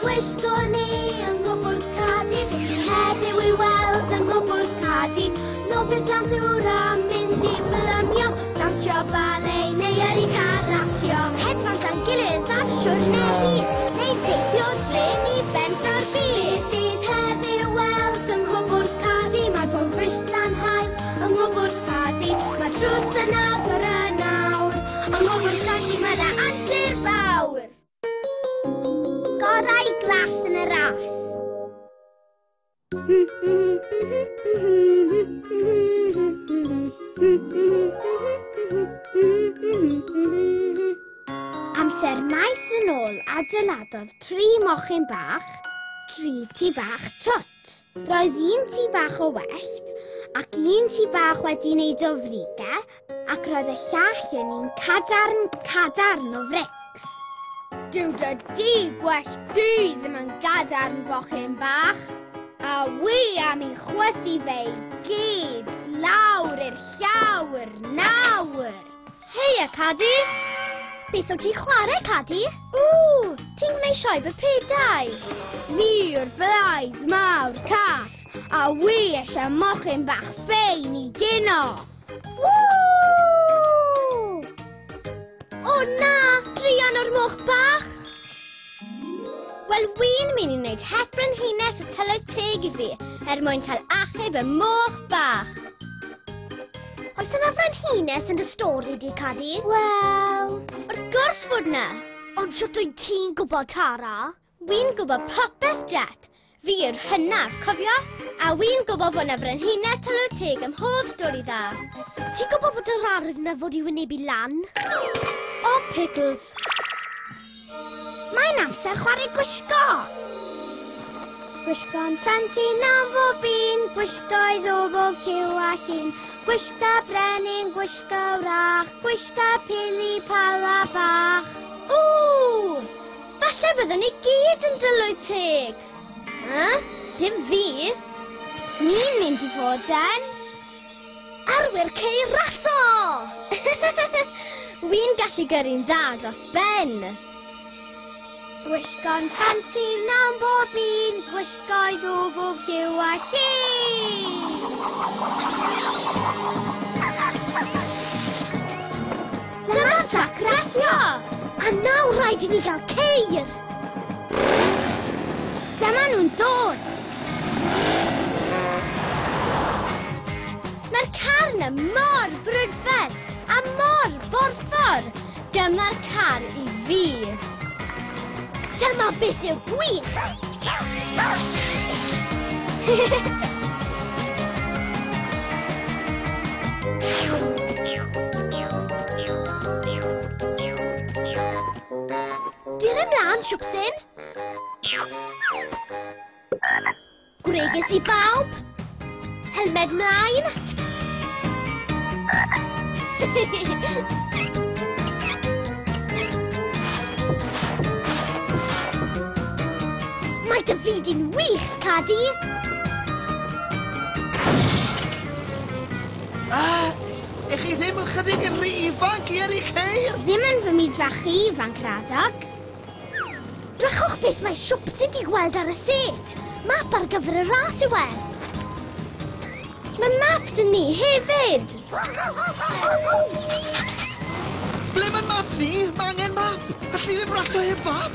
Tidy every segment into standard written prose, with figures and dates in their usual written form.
gwisgo ni yng nghwpwrdd Cadi. Beth sy'n heddiw i weld yng nghwpwrdd Cadi? Nofio dan ddŵr a mynd i blymio, dawnsio bale neu yrru car rasio. Hedfan 'da'n gilydd ar siwrne hir, neu teithio drên i ben draw'r byd. Beth sydd heddiw weld yng nghwpwrdd Cadi? Mae pob bris lanhau yng nghwpwrdd Cadi. Mae drws yn agor yn awr. Yng nghwpwrdd Cadi mae 'na antur fawr. Gorau glas yn y ras. Amser maith yn ôl adeiladodd tri mochyn bach, tri tŷ bach twt. Roedd un tŷ bach o wellt ac un tŷ bach wedi wneud o frige ac roedd y llall yn un cadarn, cadarn o frics. Dyw dy dŷ gwellt du ddim yn gadarn, fochyn bach, a wi am i chwythu fe i gyd lawr i'r llawr nawr. Heia, Cadi! Beth wyt ti'n chwarae, Cadi? Ww, ti'n gwneud sioe bypedau. Fi yw'r blaidd mawr cas, a wi eisiau mochyn bach ffein i gino. Ww! O na, druan o'r moch bach! Wel, wi'n mynd i wneud het brenhines y tylwyth teg i fi, er mwyn cael achub y moch bach. Oes yna frenhines yn dy stori di, Cadi? Wel, wrth gwrs fod na. Ond shwt wyt ti'n gwybod, Tara? Wi'n gwybod popeth, Jet. Fi yw'r hynaf, cofio? A wi'n gwybod fod na frenhines tylwyth teg ym mhob stori dda. Ti'n gwybod bod yr ardd na fod i wynebu lan? O, pickles. Mae'n amser chwarae gwisgo! Gwisgo'n ffansi na fob un, gwisgo i ddwbl lliw a llun. Gwisga brenin, gwisga wrach, gwisga pili pala bach. Ww! Falle byddwn ni gyd yn dylwyth teg. Huh? Dim fi. Ni'n mynd i fod yn arwyr ceir raso! Wi'n gallu gyrru'n dda dros ben. Gwisgo'n ffansi wnawn bob un, gwisgo i ddwbl lliw a llun. Dyma'r trac rasio! A nawr rhaid i ni gael ceir! Dyma nhw'n dod! Mae'r car yna mor brydferth a mor borffor. Dyma'r car i fi. Dyma beth yw'r gwych! Dyr ymlaen, Siwpsyn! Gwregys i bawb! Helmed mlaen! Mae dy fyd i'n wych, Cadi! Ah, ych chi ddim yn chydig yn rhy ifanc i yrru ceir? Ddim yn fy myd fach i, fan Cradog. Drychwch beth mae Siwpsyn di gweld ar y set. Map ar gyfer y ras yw e. Mae map dyn ni hefyd. Ble mae map ni? Mae angen map. Allwn ni ddim rasio heb fap.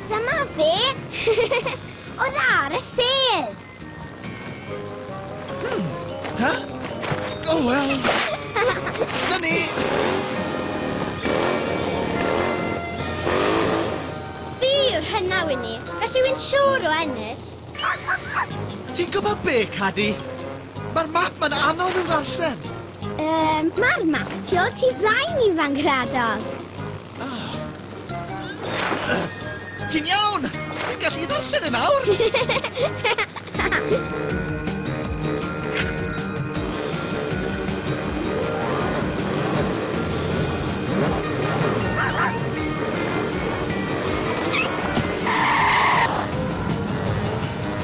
Dyma fe. Oedd ar y sedd. Huh? Oh well. Na ni. Fi yw'r hynna, Winnie, felly wy'n siŵr o ennill. Ti'n gwybod be, Cadi? Mae'r map ma'n anodd i'w ddarllen. Mae'r map tu ôl ti flaen i fan Cradog. Oh. Ti'n iawn! Fi'n gallu ddarllen e nawr!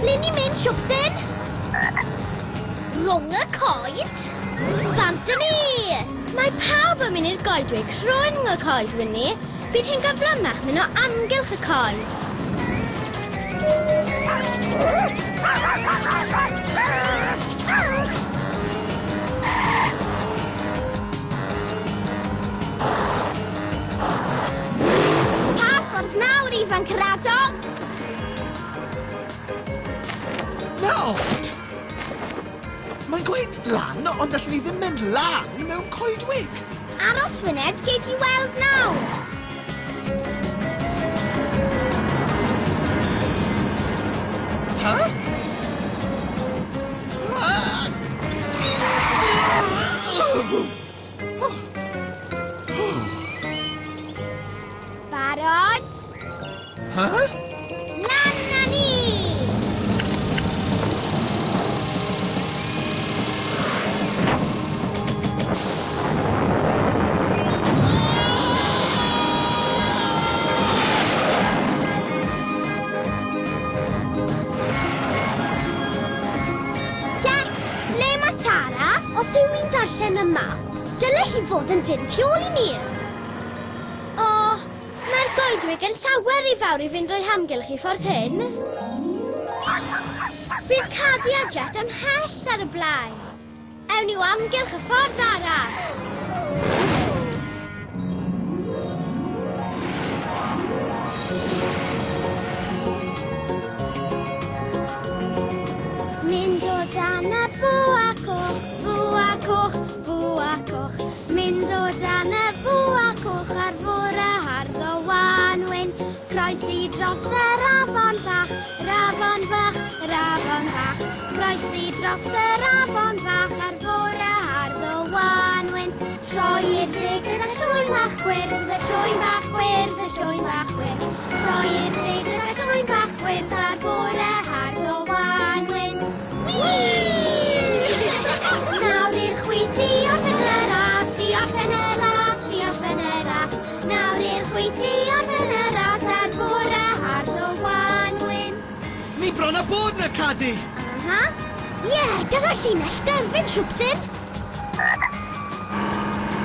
Ble ni'n mynd, Siwpsyn? Rhwng y coed? Bant â ni! Mae pawb yn mynd i'r goedwig rhwng y coed, Winnie. Bydd hi'n gyflymach mynd o amgylch y coed. Pa ffordd nawr, Ifan Caradog? Nawr! Mae'n gweud lan, ond allwn ni ddim mynd lan mewn coedwig. Aros funed, gei di weld nawr. Ha? Barod? Ha? Lan na ni! Jack, ble mae Tara? Os yw hi'n darllen y map, dyle hi fod yn dyn tu ôl i ni. O, mae'r goedwig yn llawer i fawr i fynd o'i hamgylch i ffordd hyn. Bydd Cadi a Jet ymhell ar y blaen. Ewn ni o amgylch y ffordd arall. Mynd o dan y bwa coch, bwa coch, bwa coch. Mynd o dan y bwa coch ar fore hardd o wanwyn. Croesi dros yr afon fach, yr afon fach, yr afon fach. Croesi dros yr afon fach ar fore hardd o wanwyn. Troi i'r dde gyda llwyn bach gwyrdd, y llwyn bach gwyrdd, y llwyn bach gwyrdd. Troi i'r dde gyda llwyn bach gwyrdd ar fore hardd o wanwyn. Whee! Nawr i'r chwith i orffen y ras, i orffen y ras, i orffen y ras. Nawr i'r chwith i orffen y ras ar fore hardd o wanwyn. Ni bron â bod 'na, Cadi! Aha. Ie, dyna'r llinell derfyn, Siwpsyn.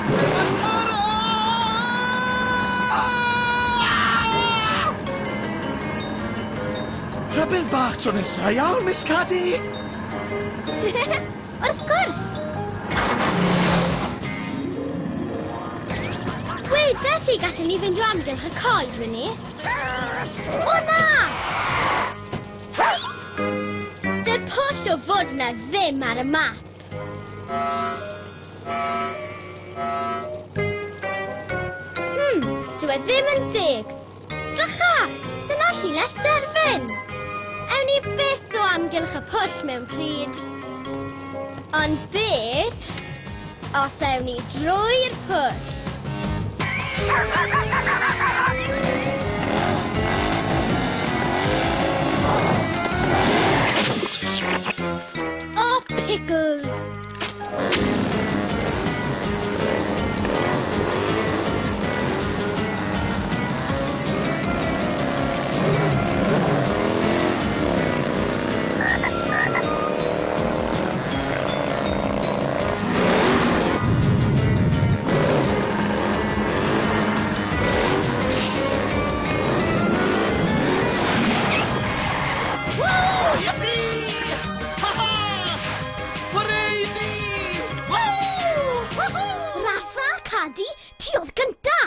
Ble mae Tara? Rhybudd bach tro nesa, iawn, Miss Cadi? Wrth gwrs! Wedes i gallwn ni fynd o amgylch y coed, Winnie. O na! Dy'r pwll o fod na ddim ar y map. Dyw e ddim yn deg. Drycha! Dyna llinell derfyn. Ewn ni byth o amgylch y pwll mewn pryd. Ond beth os ewn ni drwy'r pwll? O, pickles! Woo! Yippee! Ha ha! Hooray me! Woo! Woohoo! Rafa, Cadi, ti oedd gynta.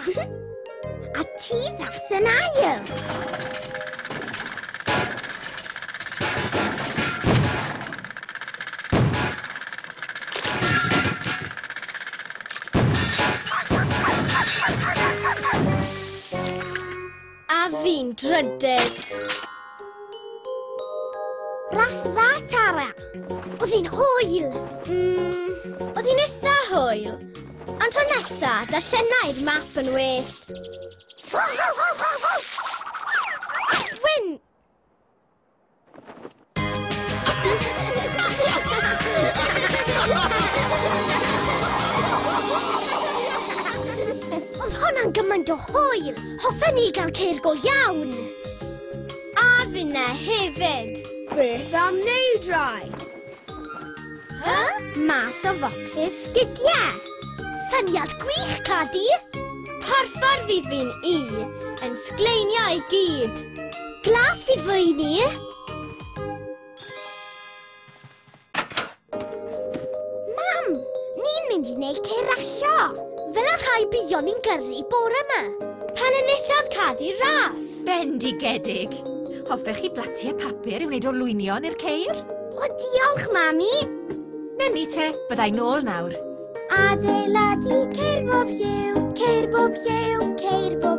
A ti ddath yn ail. A fi'n drydydd. Ras dda, Tara. Oedd hi'n hwyl. Oedd hi'n eitha hwyl. Ond tro nesa, darllenai'r map yn well. Wyn! Oedd hwnna'n gymaint o hwyl. Hoffen ni gael ceir go iawn. A finne hefyd. Beth am wneud rai? Huh? Mas o focsys sgidiau. Syniad gwych, Cadi. Porffor fydd fi'n i, yn sgleinio i gyd. Glas fydd fy poeni. Mam, ni'n mynd i wneud ceir rasio. Fel y rhai buon ni'n gyrru bore yma. Pan enillodd Cadi ras. Bendigedig. Hoffech chi blatiau papur i wneud olwynion i'r ceir? O, diolch, Mami. Na ni te, byddai nôl nawr. Adeiladu ceir bob lliw, ceir bob lliw, ceir bob.